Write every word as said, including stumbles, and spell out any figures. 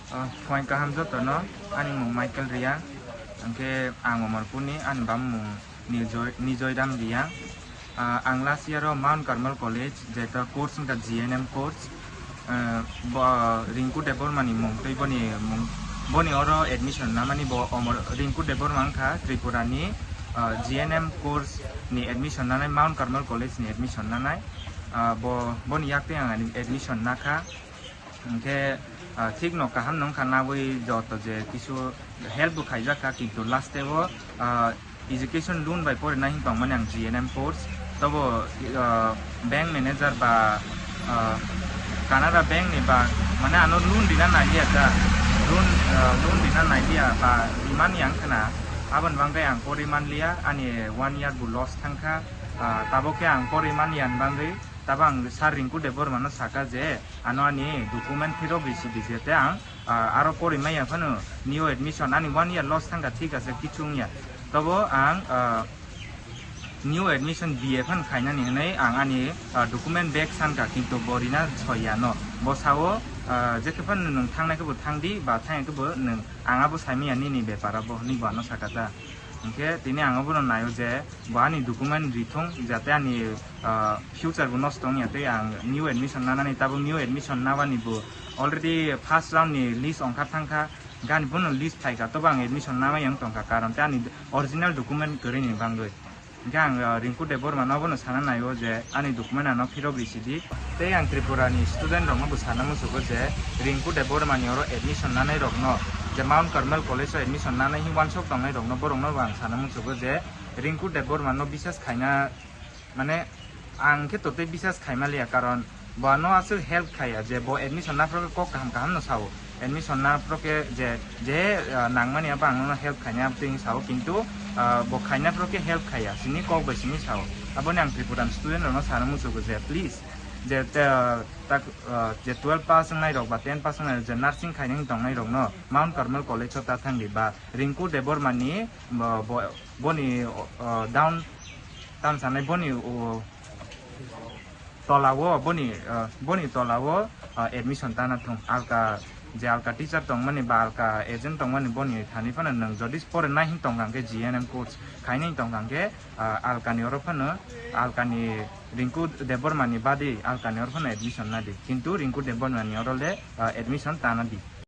Ah, phuaing kaham jotono, ani mung Michael Reang, hwnkhe ang Omorpurni, ani bamung Nijoy, Nijoy Ram Reang. Ah, ang last year o Mount Carmel College, jeta course wngkha G N M course. Ah, bo Rinku Debbarma ni mung tei boni mung, boni oro admission namani bo Omor, Rinku Debbarma wngkha Tripura ni, ah, G N M course ni admission nanai, Mount Carmel College ni admission nanai. Ah, bo, boni yak tei ang admission nakha. Hwnkhe, ah, thik no kaham no wngkha, nabwi joto je kisu help bo khaijak kha, kintu last o, ah, education loan bai porina hin tongmani ang G N M course. Tobo, ah, bank manager ba, ah, Canara bank ni ba, mane ano loan rina nailia ta, loan, ah, loan rina nailia ba rimani ang khna, aboni bagwi ang pori manlia, ani one year bo loss thangkha. Ah, tabok khe ang pori manliani bagwi, tabo ang Sir Rinku Debbarma no saka je, ano ani document phirok risi di, je te ang, ah, aro pori maya phano new admission, ani one year loss thangkha, thik ase, kichu wngya. Tobo ang, ah, new admission B A phano khainani hwnwi ang ani, ah, document back sankha, kintu bo rina soiya no. Bo sao, ah, jekhe phano nwng thangnai khe bo thang di, ba thangya khe bo nwng, ang abo saimanya nini bepar abo hwnwi bo ano saka ta. Hwnkhe tini ang abono naio je bo ani document rithung, jate ani, ah, future bo nosto wngya tei ang new admission nanani, tabuk new admission nabani bo already first round ni list ongkhar thangkha, gani bono list phaikha, tobo ang admission namai wng tongkha, karon tei ani original document kwrwini bagwi. Hwnkhe ang, ah, Rinku Debbarma no bono sana naio je ani document ano phirok risi di. Tei ang Tripura ni student rokno bo sana muchugo je Rinku Debbarma ni oro admission nanai rokno, je Mount Carmel College o admission nanai hin wansok tongnai rokno, borokno bo ang sana muchugo je Rinku Debbarma no bisas khaina, mane, ang khe totei bisas khaima liya, karon bo ano aswk help khaiya, je bo admission naphro kok kaham kaham no sao, admission naphro khe je, je, ah, nangmani abo ang nono help khaina abo tei sao, kintu, ah, bo khaina phro khe help khaiya, sini kok bai sini sao. Aboni ang Tripura ni student rokno sana muchugo je, please, je, ah, tak, ah, je twelve pass wngnai rok ba ten pass wngnai rok, je nursing khaina wng tongnai rokno Mount Carmel College o ta thang di, ba Rinku Debbarma ni, bo, bo, boni, ah, down, tam sanai boni, o, tola o boni, ah, boni tola o, ah, admission tana thung. Alka, je alka teacher tongmani ba alka agent tongmani, boni thani phano nwng jodi pore nai hin tongkha hwnkhe, G N M course khainai tongkha hwnkhe, ah, alkani oro phano, alkani Rinku Debbarma ni badi alkani oro phano admission nadi. Kintu Rinku Debbarma ni oro le, ah, admission tana di.